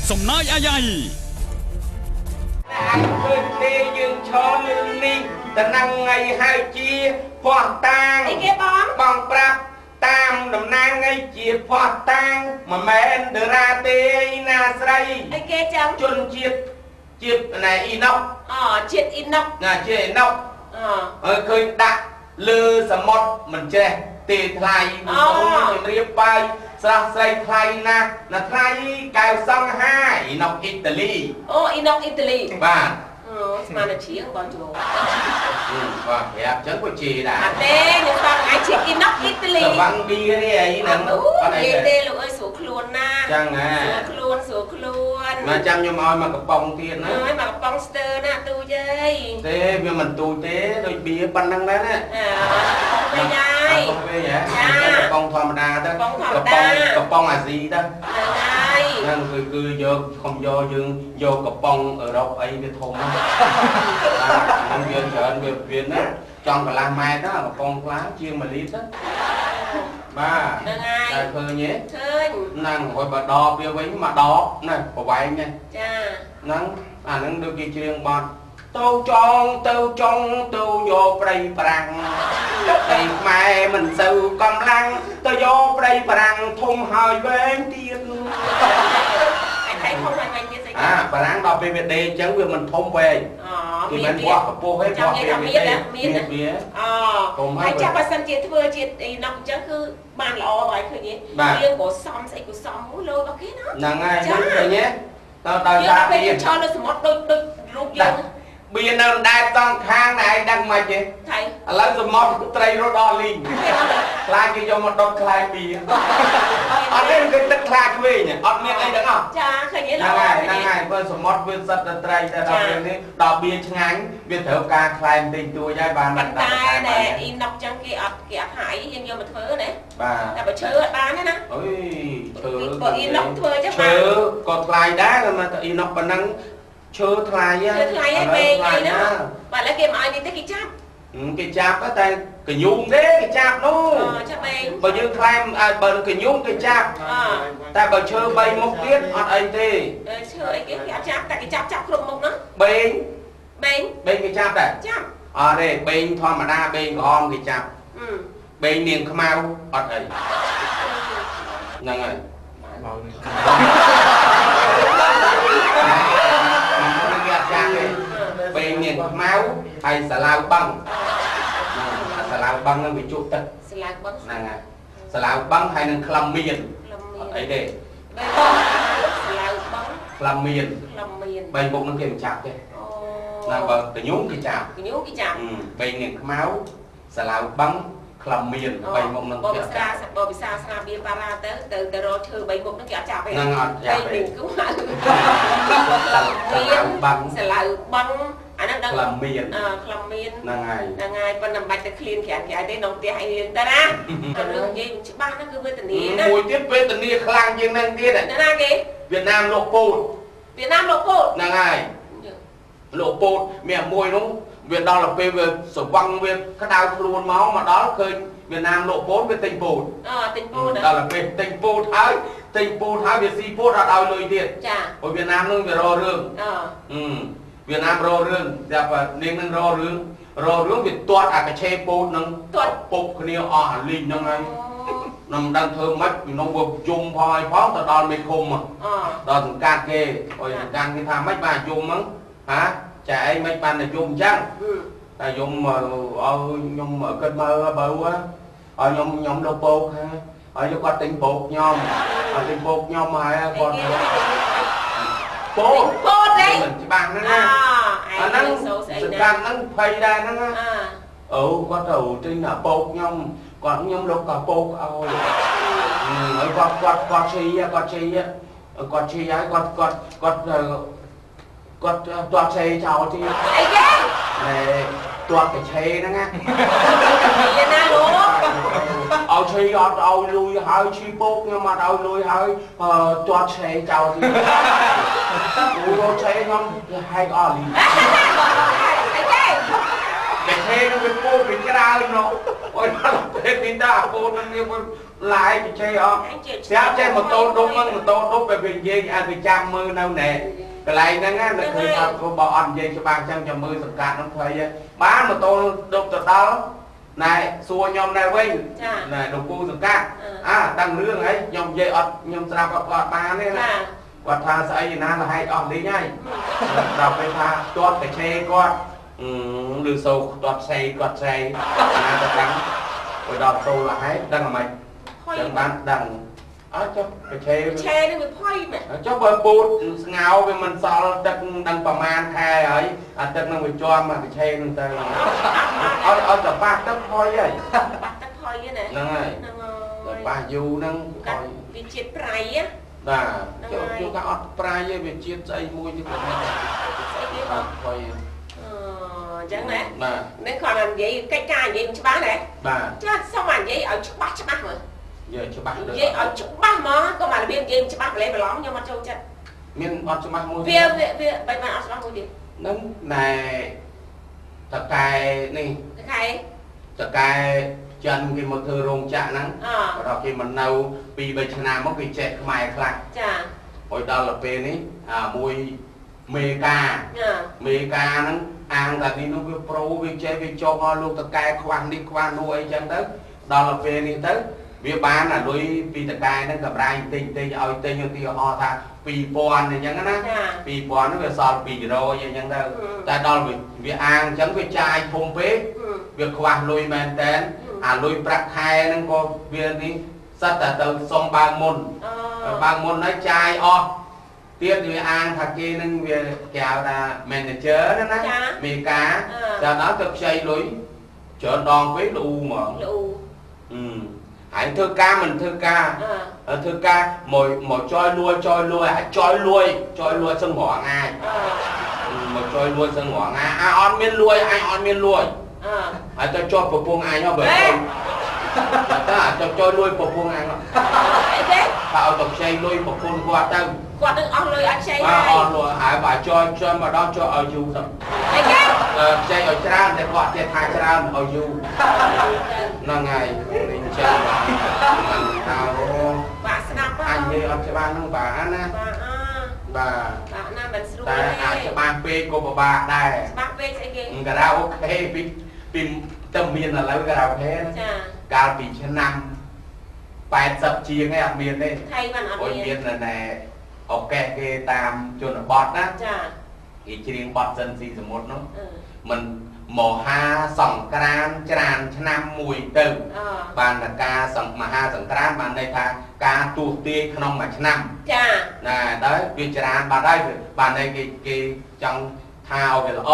សំណាយអាយ៉ៃ អញឃើញទេយើងឈរលើនេះតំណថ្ងៃហើយជាភ័ស្តុតាង អីគេបង បងប្រាប់តាមតំណាងថ្ងៃជាភ័ស្តុតាងមិនមែនតារាទេណាស្រី អីគេចឹង ជនជាតិជាតិណែអ៊ីណុក អូជាតិអ៊ីណុក ណាជាតិអ៊ីណុក អូ ហើយឃើញដាក់លើសមុទ្រមិនចេះទេថ្លៃអូជំរាបបាយស្រស់ស្រីថ្លៃណាស់ណាថ្លៃកែវសង្ហាអ៊ីណុកអ៊ីតាលី អូអ៊ីណុកអ៊ីតាលី បាទ អូស្មានតែជាងបងជួ បាទប្រាប់ចឹងក៏ជេរដែរ អត់ទេខ្ញុំតថ្ងៃជាអ៊ីណុកអ៊ីតាលី វ៉ាំងប៊ីនេះអីហ្នឹង អត់អីទេលោកអើយស្រួលខ្លួនណា ចឹងហ៎ ស្រួលខ្លួនស្រួលខ្លួន មកចាំខ្ញុំឲ្យមកកំប៉ុងទៀតណា អើយមកកំប៉ុងស្ទើណាទូចអី ទេវាមិនទូចទេដូចបៀប៉ុណ្ណឹងដែរណា អើវិញហើយ កំប៉ុងវិញហ៎កំប៉ុងធម្មតាទៅ កំប៉ុងធម្មតា កំប៉ុងអាស៊ីទៅ ហ្នឹងហើយ ហ្នឹងគឺយកខំយកយើងយកកំប៉ុងអឺរ៉ុបអីវាធំណាស់បាទវាច្រើនវាណាចង់កន្លះម៉ែត្រណាកំប៉ុងខ្លះជាង1លីត្រណាបាទ ហ្នឹងហើយ តែឃើញទេ ឃើញ ហ្នឹងហើយបើដបវាវិញមកដបណាប្រវែងនេះ ចា ហ្នឹងអាហ្នឹងដូចគេច្រៀងបទទៅចងទៅចង់ទៅយកព្រៃប្រាំងដីខ្មែរមិនសូវកម្លាំងទៅយកព្រៃប្រាំងធំហើយវែងទៀត ឯថៃធំហើយវែងទៀតស្អី អាប្រាំងដល់ពេលវាដេកអញ្ចឹងវាមិនធំវែង អូ គេមិនវាស់កម្ពស់ទេ វាស់ វា មាន ដេក មាន វា អូ ធំហើ ហើយ យចាប់បើសិនជាធ្វើជាអីណុកអញ្ចឹងគឺបានល្អហើយឃើញទេយើងក៏សំស្អីក៏សំលោរបស់គេណា ហ្នឹងហើយហ្នឹងឃើញទេតើដោយ យើង សារ ដល់ពេលយើងឈរលើសមុទ្រដូចដូចរូបយើង បៀនៅដែតសងខាងណែឯងដឹងមិនទេ ថៃ ឥឡូវសមុទ្រត្រីរត់ដល់លីងខ្លាចគេយកមកដុតខ្លែងបៀអត់ទេគឺទឹកខ្លាក្មេងអត់មានអីទាំងអស់ ចាឃើញទេ ហ្នឹងហើយហ្នឹងហើយព្រោះសមុទ្រវាសិតតែត្រីតែដល់ពេលនេះដល់បៀឆ្ងាញ់វាត្រូវការខ្លែងតិចតួចហើយបាន ប៉ុន្តែណែអ៊ីណុកចឹងគេអត់ហាយយើងយកមកធ្វើណា បាទ តែបើឈើអត់បានទេណា អុយឈើ បើអ៊ីណុកធ្វើចឹង ឈើក៏ថ្លៃដែរតែអ៊ីណុកប៉ុណ្ណឹងឈើថ្លៃ ឈើថ្លៃហើយពេកអីណាបាទឥឡូវគេមកឲ្យនេះទេគេចាប់ គេចាប់តែកញូងទេគេចាប់នោះ ចាប់ឯង បើយើងខ្លែមបើកញូងគេចាប់តែបើឈើ3មុខទៀតអត់អីទេ ឈើអីគេគេអត់ចាប់តែគេចាប់ចាប់គ្រប់មុខណា បេង បេង បេងគេចាប់ដែរ ចាប់ អត់ទេបេងធម្មតាបេងក្រហមគេចាប់បេងនាងខ្មៅអត់អីហ្នឹងហើយគេអត់ចាប់ទេបេងនាងខ្មៅហើយសាឡាវបឹងសាឡាវបឹងនឹងវាជក់ទឹក សាឡាវបឹង ហ្នឹងហើយសាឡាវបឹងហើយនឹងក្លឹមមានអត់អីទេ សាឡាវបឹង ក្លឹមមាន ក្លឹមមាន បីមុខនឹងគេមិនចាប់ទេណាបើកញូងគេចាប់ កញូងគេចាប់ បេងនាងខ្មៅសាឡាវបឹងក្លឹមមានបីមុខនឹង បើពិសាបើពិសាស្រាបៀប៉ារ៉ាទៅទៅទៅរកឈើបីមុខនឹងគេអត់ចាប់ទេ ហ្នឹងអត់ចាប់ទេ បេងគឺហៅ សាឡាវបឹង សាឡាវបឹងអាហ្នឹងដឹង ក្លឹមមាន ក្លឹមមាន ហ្នឹងហើយ ហ្នឹងហើយប៉ុន្តែមិនបាច់ទៅឃ្លានក្រានគេឲ្យទេក្នុងផ្ទះឯងរៀនទៅណារឿងនិយាយច្បាស់ហ្នឹងគឺវេទនាណា មួយទៀតវេទនាខ្លាំងជាងហ្នឹងទៀត ណាគេ វៀតណាមលោកពូត វៀតណាមលោកពូត ហ្នឹងហើយលោកពូតមានមួយនោះវាដល់ទៅពេលវាស្វឹងវាក្តៅខ្លួនមកដល់ឃើញវៀតណាមលោកពូតវាទិញពូត ទិញពូត ដល់ទៅពេលទិញពូតហើយទិញពូតហើយវាស៊ីពូតអត់ឲ្យលុយទៀត ចា ព្រោះវៀតណាមនឹងវារករឿងវៀតណាមរករឿងតែនាងនឹងរករឿងរករឿងវាទាត់អាកាឆេពូតនឹង ទាត់ ពុបគ្នាអស់អាលីងហ្នឹងហើយនឹងមិនដឹងធ្វើម៉េចក្នុងវាយំផងហើយផងទៅដល់មេឃុំដល់សង្កាត់គេអុយសង្កាត់គេថាម៉េចបាទយំហ្នឹងហាចាឯងមិនបានតែយំអញ្ចឹងតែយំឲ្យខ្ញុំគិតមើលបើឲ្យខ្ញុំលោកពោកហើយឲ្យគាត់ទិញពោកខ្ញុំឲ្យទិញពោកខ្ញុំហើយគាត់ពោក ពោកទេ មិនច្បាស់ហ្នឹងណាអាហ្នឹងសង្កាត់ហ្នឹងភ័យដែរហ្នឹងណាអូគាត់ទៅទិញអាពោកខ្ញុំគាត់ខ្ញុំលោកក៏ពោកឲ្យហើយគាត់គាត់គាត់ឈីគាត់ឈីគាត់ឈីហើយគាត់គាត់គាត់គាត់ទាត់ឆេចោលទៀត អីគេ ណែទាត់កឆេហ្នឹងណា យណាលោក ឲ្យឆេអត់ឲ្យលុយហើយឈីពោកខ្ញុំអត់ឲ្យលុយហើយទាត់ឆេចោលទៀតអូរឆេខ្ញុំហែកអស់លី អីគេ កឆេ ឆេនឹងវាពោវាច្រើននោះអូយដល់ពេលនេះដល់អាពូនឹងវាឡាយកឆេអស់ស្រាប់ចេះម៉ូតូដុំហ្នឹងម៉ូតូដុំពេលវានិយាយឲ្យវាចាំមើលនៅណែកន្លែងហ្នឹងណាឃើញថាបើអត់និយាយច្បាស់ចឹងចាំមើលសង្កាត់ហ្នឹងភ័យបានម៉ូតូដុំទៅដល់ណែសួរខ្ញុំណែវិញណែលោកពូសង្កាត់អាតាំងរឿងហីខ្ញុំនិយាយអត់ខ្ញុំស្រាប់អត់បានទេណាគាត់ថាស្អីណាលហែកអស់លីងហើយដល់ពេលថាទាត់កឆេគាត់ឬសូទាត់ផ្សេងគាត់ផ្សេងណាទៅដឹងទៅដល់សូលហែកដឹងហ្មងចឹងបានដឹងអើចុះកឆេឆេនឹងវាផុយមែនចុះបើពូតស្ងោវាមិនសល់ទឹកដឹងប្រមាណខែហើយអាទឹកនឹងវាជាប់មកកឆេនឹងទៅឲ្យទៅប៉ះទឹកផុយហើយប៉ះទឹកផុយណាហ្នឹងហើយទៅប៉ះយូរហ្នឹងផុយវាជាតិប្រៃណាបាទជួនកាលអត់ប្រៃទេវាជាតិស្អីមួយទៀតស្អីគេអត់ផុយអញ្ចឹងណាបាទនេះគាត់និយាយកិច្ចការនិយាយមិនច្បាស់ណាបាទចាសុំអានិយាយឲ្យច្បាស់ច្បាស់មើលនិយាយច្បាស់និយាយឲ្យច្បាស់ហ្មងកុំអារបៀបនិយាយច្បាស់ប្រឡេប្រឡងខ្ញុំអត់ចូលចិត្តមានអត់ច្បាស់មួយវាវាបីបានអត់ច្បាស់មួយទៀតហ្នឹងណែតកែនេះតកែចិនគេមកធ្វើរោងចក្រហ្នឹងដល់គេមកនៅ2 3ឆ្នាំមកគេចេះខ្មែរខ្លះចាឲ្យដល់ទៅពេលនេះអាមួយមេកាមេកាហ្នឹងអាងតែនេះនោះវាប្រូវាចេះវាចុះឲ្យលោកតកែខ្វះនេះខ្វះនោះអីចឹងទៅដល់ទៅពេលនេះទៅវាបានអាលុយពីតកែហ្នឹងកម្រៃតិចតិចឲ្យទិញឧទាហរណ៍ថា2000អញ្ចឹងណា2000ហ្នឹងវាសល់200អញ្ចឹងទៅតែដល់វាអាងអញ្ចឹងវាចាយធំពេកវាខ្វះលុយមែនតែនអាលុយប្រាក់ខែហ្នឹងក៏វានេះសិតតែទៅសុំបើកមុនបើកមុនហើយចាយអស់ទៀតវាអាងថាគេនឹងវាគេហៅថា manager ណាណាមេការដល់ដល់ទៅខ្ចីលុយច្រើនដងពេកលូហ្មងលូហើយធ្វើការមិនធ្វើការធ្វើការមកចយលួយចយលួយអាចយលួយចយលួយសឹងរងអាចមកចយលួយសឹងរងអាអត់មានលួយអញអត់មានលួយហើយទៅជាប់ប្រពន្ធអញហ៎បើតែទៅចយលួយប្រពន្ធអញអីទេថាឲ្យទៅខ្ចីលុយប្រពន្ធគាត់ទៅគាត់នឹងអស់លុយអត់ខ្ចីហើយអស់លុយហើយបើចយចយមកដល់ចយឲ្យយូរទៅអីគេខ្ចីឲ្យច្រើនតែគាត់ចេះថាច្រើនឲ្យយូរហ្នឹងហើយនេះចឹងបាទតើបាទស្ដាប់អញនិយាយអត់ច្បាស់ហ្នឹងបាទណាបាទបាទបាទណាមិនស្រួលតែអាចច្បាស់ពេកក៏ពិបាកដែរច្បាស់ពេកស្អីគេការ៉ាអូខេពីទៅមានឥឡូវការ៉ាអូខេចាកាលពីឆ្នាំ80ជាងឯងអត់មានទេថៃបានអត់មានមានណែអូកេគេតាមជនបទណាចាគេច្រៀងបទសិនស៊ីសមុទ្រនោះមិនមហាសង្ក្រានច្រានឆ្នាំមួយទៅបានតែការមហាសង្ក្រានបានន័យថាការទស្សទាយក្នុងមួយឆ្នាំចាណាដល់វាច្រានបាត់ហើយបានន័យគេចង់ថាឲ្យវាល្អ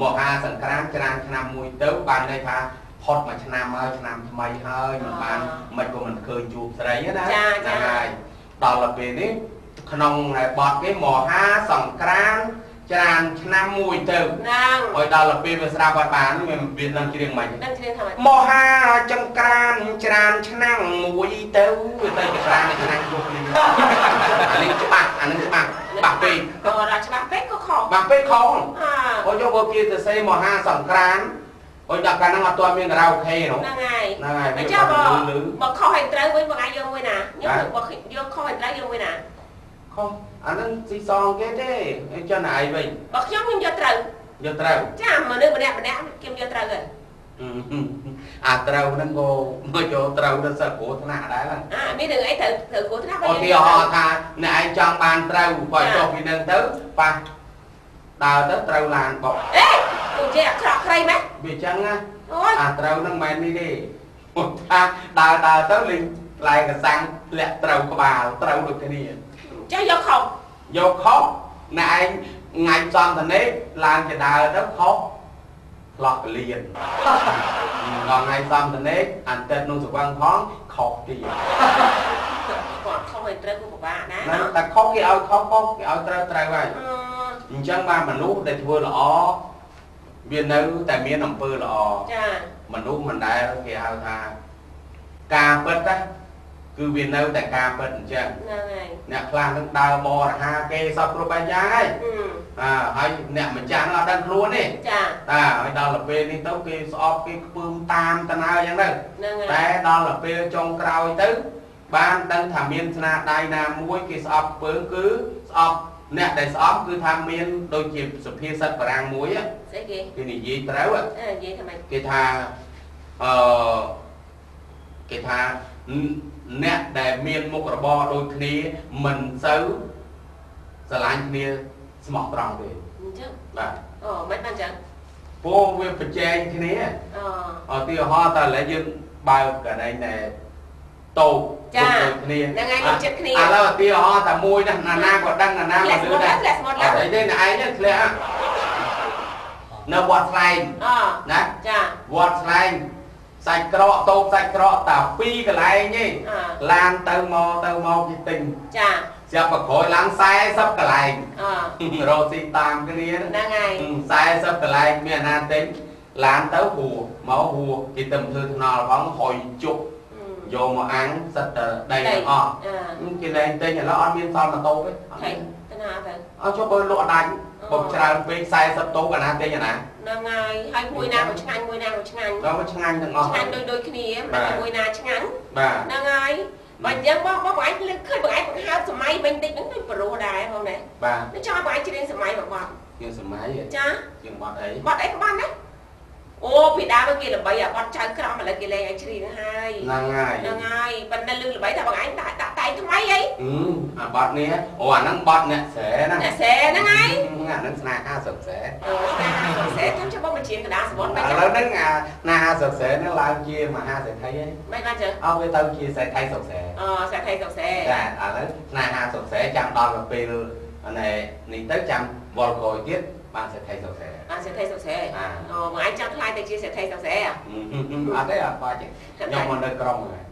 មហាសង្ក្រានច្រានឆ្នាំមួយទៅបានន័យថាផុតមួយឆ្នាំហើយឆ្នាំថ្មីហើយមិនបានមិនក៏មិនឃើញជួបស្រីណាហ្នឹងហើយដល់ទៅពេលនេះក្នុងបទគេមហាសង្ក្រានច្រានឆ្នាំមួយទៅហ្នឹងឲ្យដល់ទៅពេលវាស្រាប់អត់បានវានឹងច្រៀងមិននឹងច្រៀងថាម៉េចមហាចង្ក្រានច្រានឆ្នាំមួយទៅវាទៅចង្ក្រានឆ្នាំជួបគ្នាអានេះច្បាស់អានឹងច្បាស់បាក់ពេកក៏ដល់ច្បាស់ពេកក៏ខុសបាក់ពេកខុសអូយកបើគេទៅសេមហាសង្ក្រានអូយដល់កាលហ្នឹងអត់ទាន់មានការ៉ាអូខេនោះហ្នឹងហើយហ្នឹងហើយអញ្ចឹងបើខុសឲ្យត្រូវវិញបងឯងយកមួយណាខ្ញុំបើយកខុសឲ្យត្រូវយកមួយណាខុសអាហ្នឹងស៊ីសងគេទេអញ្ចឹងឯងវិញបើខ្ញុំយកត្រូវយកត្រូវចាមនុស្សម្នាក់ម្នាក់ខ្ញុំយកត្រូវហើយអាត្រូវហ្នឹងក៏មកចូលត្រូវទៅសិស្សគ្រោះថ្នាក់ដែរអាមានរឿងអីត្រូវត្រូវគ្រោះថ្នាក់ឧទាហរណ៍ថាអ្នកឯងចង់បានត្រូវបើចុះពីនឹងទៅប៉ះដើរទៅត្រូវឡានបុកអេទូជាអាក្រក់ក្រៃម៉េចវាអញ្ចឹងណាអាត្រូវហ្នឹងមិនមែននេះទេថាដើរដើរទៅលេងឡែកសាំងធ្លាក់ត្រូវក្បាលត្រូវដូចគ្នាចេះយកខុសយកខុសអ្នកឯងងាញ់សំតនេឡើងទៅដើរទៅខុសផ្លោះកលៀនដល់ថ្ងៃសំតនេអន្តិតនោះសវឹងផងខុសទៀតគាត់ខុសឲ្យត្រូវក៏ពិបាកដែរតែខុសគេឲ្យខុសខុសគេឲ្យត្រូវត្រូវហើយអញ្ចឹងបានមនុស្សដែលធ្វើល្អវានៅតែមានអំពើល្អចាមនុស្សមិនដែលគេហៅថាការពិតណា គឺវានៅតែការពិតអញ្ចឹង ហ្នឹងហើយ អ្នកខ្លះនឹងដើរបរិហាគេសពគ្រប់បែបយ៉ាងហើយ ហើយអ្នកម្ចាស់នឹងអត់ដឹងខ្លួនទេ ចា តាហើយដល់ទៅពេលនេះទៅគេស្អប់គេខ្ពើមតាមតណើអញ្ចឹងទៅតែដល់ទៅពេលចុងក្រោយទៅបានដឹងថាមានស្នាដៃណាមួយគេស្អប់ខ្ពើមគឺស្អប់អ្នកដែលស្អប់គឺថាមានដូចជាសុភាសិតបារាំងមួយ ស្អីគេ គេនិយាយត្រូវ និយាយថាម៉េច គេថាគេថាអ្នកដែលមានមុខរបរដូចគ្នាមិនសូវស្រឡាញ់គ្នាស្មោះត្រង់ទេ អញ្ចឹង បាទ អូមិនបានអញ្ចឹង ព្រោះវាប្រជែងគ្នា អូឧទាហរណ៍តើឥឡូវយើងបើកកន្លែងដែលតូបដូចគ្នា ហ្នឹងហើយដូចចិត្តគ្នា ឥឡូវឧទាហរណ៍តែមួយណាណាក៏ដឹងណាណាក៏លឺដែរ ធ្លាក់ស្មុតឡើង អីទេអ្នកឯងធ្លាក់នៅវត្តស្លែងណា ចា វត្តស្លែងសាច់ក្រកតូបសាច់ក្រកតាពីរកន្លែងទេឡានទៅមកទៅមកគេទិញ ចា ស្រាប់ប្រក្រោយឡើង40កន្លែងរកស៊ីតាមគ្នា ហ្នឹងហើយ 40កន្លែងមានអាណាទិញឡានទៅហួមកហួគេទៅធ្វើថ្នល់ផងហុយជុកយកមកអាំងសិតតែដីទាំងអស់គេលែងទិញឥឡូវអត់មានសល់ម៉ូតូទេ អត់ទេទៅណាទៅ អត់ចុះបើលក់ដាច់បើច្រើនពេក40តូបអាណាទិញអាណា ហ្នឹងហើយហើយមួយណាក៏ឆ្ងាញ់មួយណាក៏ឆ្ងាញ់ ដល់មកឆ្ងាញ់ទាំងអស់ ឆ្ងាញ់ដូចគ្នាមិនថាមួយណាឆ្ងាញ់ បាទ ហ្នឹងហើយបើអញ្ចឹងបងបងឯងលើកឃើញបងឯងបង្ហើបសម័យវិញតិចហ្នឹងដូចប្រុសដែរបងណា បាទ នេះចង់ឲ្យបងឯងច្រៀងសម័យមួយបទ ជាងសម័យ ចា ជាងបទអី បទអីក៏បានដែរអូពីដើមគេល្បីអាបទចៅក្រមឥឡូវគេលែងឲ្យច្រៀងហើយ ហ្នឹងហើយ ហ្នឹងហើយប៉ុន្តែលឺល្បីថាបងឯងដាក់តែងថ្មីអី អាបទនេះអូអាហ្នឹងបទអ្នកស្រែហ្នឹង អ្នកស្រែហ្នឹងហើយ អាហ្នឹងស្នេហាសុកស្រែ អូស្នេហាសុកស្រែខ្ញុំចាំបងមកច្រៀងកណ្ដាលសមុទ្រ ឥឡូវហ្នឹងអាស្នេហាសុកស្រែហ្នឹងឡើងជាមហាសេដ្ឋីហើយ មិនបានចឹង អស់វាទៅជាសេដ្ឋីសុកស្រែ អូសេដ្ឋីសុកស្រែ ចាឥឡូវស្នេហាសុកស្រែចាំដល់ទៅពេលនេះទៅចាំវល់ក្រោយទៀតបានសេដ្ឋីសុកស្រែ បានសេដ្ឋីសុកស្រែអូបងឯងចង់ខ្លាយទៅជាសេដ្ឋីសុកស្រែ អត់ទេអត់បាច់ទេខ្ញុំមកនៅក្រុងហ្នឹង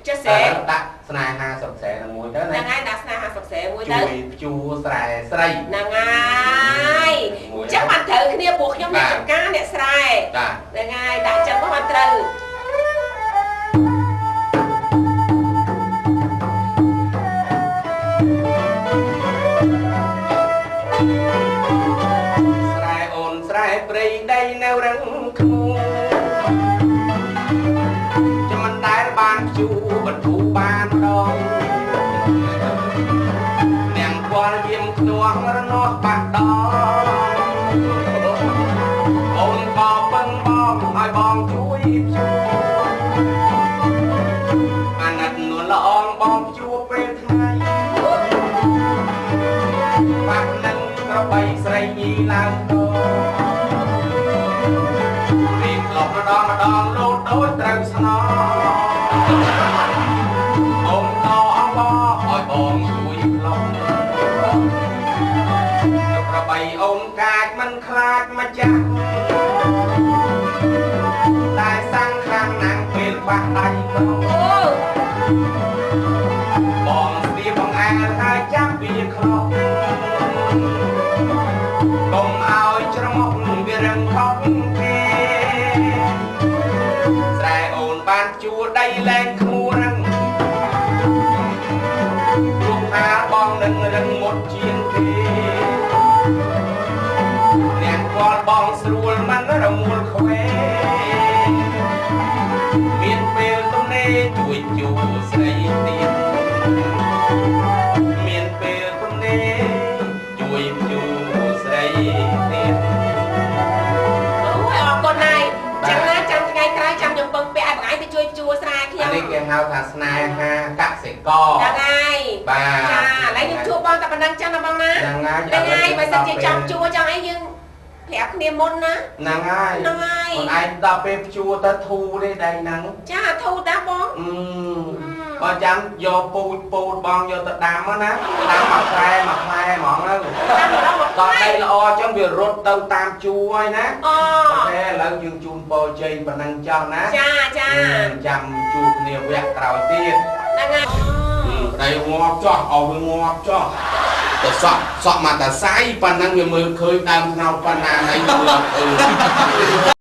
ចេះស្រែ ដាក់ស្នេហាសុកស្រែនឹងមួយទៅ ហ្នឹងហើយដាក់ស្នេហាសុកស្រែមួយទៅ ជួយភ្ជួរស្រែស្រី ហ្នឹងហើយអញ្ចឹងបានត្រូវគ្នាពួកខ្ញុំអ្នកចំការអ្នកស្រែ ហ្នឹងហើយដាក់ចឹងមកបានត្រូវ ព្រៃដីនៅរឹងខ្មួចាំមិនដែលបានភ្ជួរបន្ធូរបានដងនាងគាល់យាមខ្នាស់រនាស់បាក់ដងអូនក៏ពឹងបងឲ្យបងជួយភ្ជួរអាណិតនួនល្អងបងភ្ជួរពេលថ្ងៃបាក់នឹងក្របីស្រីញីឡើងតម្ដងម្ដងលោតដូចត្រូវស្នងអូនតអង្វរឲ្យបងជួយផ្លុំទៅក្របីអូនកាចមិនខ្លាចម្ចាស់តែសាំងខាងណាំងពេលបាក់ដៃក្រុងបងស្ទាបងអែលហើយចាំវាខ្លោះកុំឲ្យច្រមុះវារឹងខកគេស្រែអូនបានជួដីលែងខ្មួរឹងព្រោះថាបងនឹងរឹងមុតជាងគេអ្នកគាល់បងស្រួលមិនរមួលខ្វេមានពេលទំនេរជួយជួស្រីទៀតមានពេលទំនេរជួយជួស្រីទៀត អូយអរគុណហើយចឹងណាចាំថ្ងៃក្រោយចាំខ្ញុំពឹងពាក់ឲ្យបងឯងទៅជួយជួស្រែខ្ញុំ នេះគេហៅថាស្នេហាកសិករ ហ្នឹងហើយ បាទ ចាឥឡូវខ្ញុំជួបបងតែប៉ុណ្្នឹងចឹងណាបងណា ហ្នឹងហើយ ហ្នឹងហើយបើសិនជាចង់ជួចង់អីយើងប្រាប់គ្នាមុនណា ហ្នឹងហើយ ហ្នឹងហើយ ខ្លួនឯងដល់ពេលជួទៅធូរទេដៃហ្នឹង ចាធូរតាបង បើចាំយកពូជពូជបងយកទៅដាំណាដាំមួយខែមួយខែហ្មងទៅ ដាំម្ដងមួយខែ ដល់ដីល្អចឹងវារត់ទៅតាមជួរហើយណា អូ ខេឥឡូវយើងជូនពរជ័យប៉ុណ្ណឹងចោះណា ចាចា ចាំជួបគ្នាវគ្គក្រោយទៀត ហ្នឹងហើយ ប្តីងាប់ចោះឲ្យវាងាប់ចោះទៅសក់សក់មកតាសៃប៉ុណ្ណឹងវាមើលឃើញដើមថ្នោតប៉ុណ្ណាណីមើលឃើញ